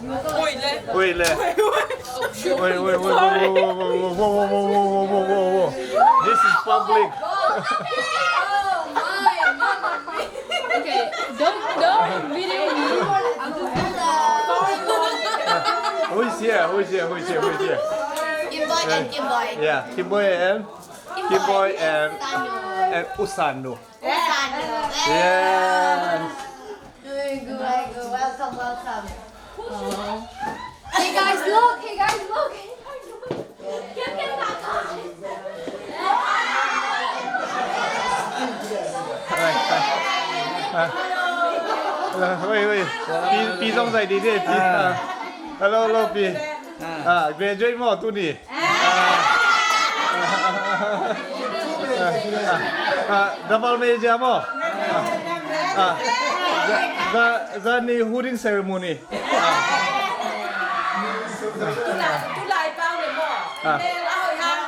Wait, le. Wait, le. Wait, wait, wait, whoa, whoa, whoa, whoa, whoa, whoa, whoa, whoa, whoa, whoa. This is public. Okay, don't, don't video me. Who is here? Who is here? Who is here? Who is here? Kimboy and Kimboy. Yeah, Kimboy and Kimboy and Usano. Usano. Yes. Welcome, welcome. Hey guys, look. Hey guys, look. Hey guys, look. Wait, wait. ພີ່ ພີ່ສົງໄສດີເດ້ ພີ່. ອາ Hello, hello ພີ່. ອາ Graduate ບໍ່ ຕູນີ້? ອ່າ ອ່າ Double Major ບໍ່? ອ່າ The, the, the New Hooding Ceremony. ອ່າ Tulai, tulai pau le mo. ອ່າ Email a hoiang.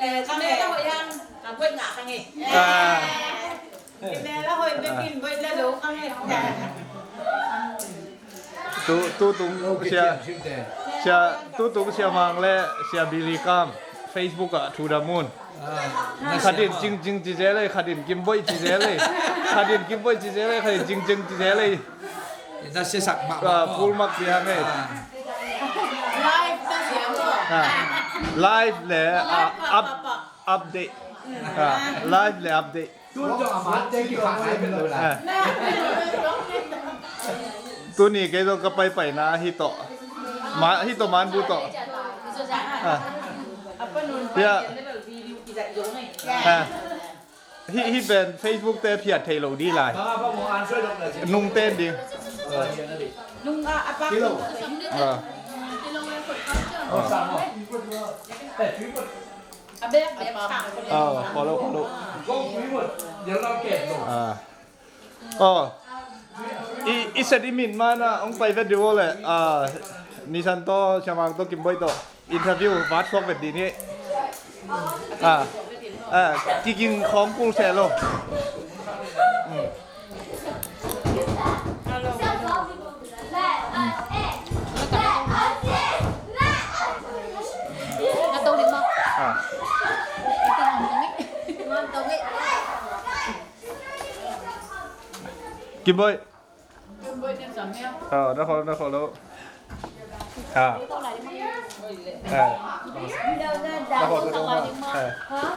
Eh, kami la hoiang. Ka buat nga kangi. ອ່າ Email a hoi bekin buat la lo kangi. ຕູ ຕູຕຸງ ເຊຍ ເຊຍ ຕູຕຸງ ເຊຍມາງ ແລະ ເຊຍ Billy Kam Facebook ອະ To the Moon. ອາ ຂະດິນຈິງຈິງຈີເຈເລີຍ ຂະດິນກິມໂບຍຈີເຈເລີຍ ຂະດິນກິມໂບຍຈີເຈເລີຍ ຂະດິນຈິງຈິງຈີເຈເລີຍ. ເປັນຕາເສຍສັກມາກ ອ່າ ມາກ ພູລມັກເປີຍງເລີຍ. ອ່າ Live ຕາເສຍບໍ່? ອ່າ Live ແລະ ອ່າ ອັບ ອັບເດດ. ອ່າ Live ແລະ ອັບເດດ. ອ່າ ໂຕນີ້ເກໂຕກະໄປໄປນາຮິໂຕະ ມາ ຮິໂຕະມານບູໂຕະ. ອ່າ ເພື່ອ ອ່າ ຮີ ຮີແບນ Facebook ແຕ່ພຽດໄທໂລດີຫຼາຍ ນຸ່ງເຕັ້ນດີ. ເອີ ເອີ ຟອລໂລ ຟອລໂລ ອ່າ ອໍ ອີ ອີເຊັດ ອີມິນ ມານະ ອົງໄປເຟສຕິວໍເລີຍ. ອ່າ ມີຊັນໂຕ ຊາມາງໂຕ ກິມໂບຍໂຕ ອິນເຕີວິວ ວາດພວກເວັດດີນີ້. ອ່າ ເອີ ກິນຂອງກູແຊໂລ. ອືມ ກິນເບີຍ ເອີ ນະຄອນ ນະຄອນໂລ ອ່າ ເອີ ນະຄອນໂລ ເອີ.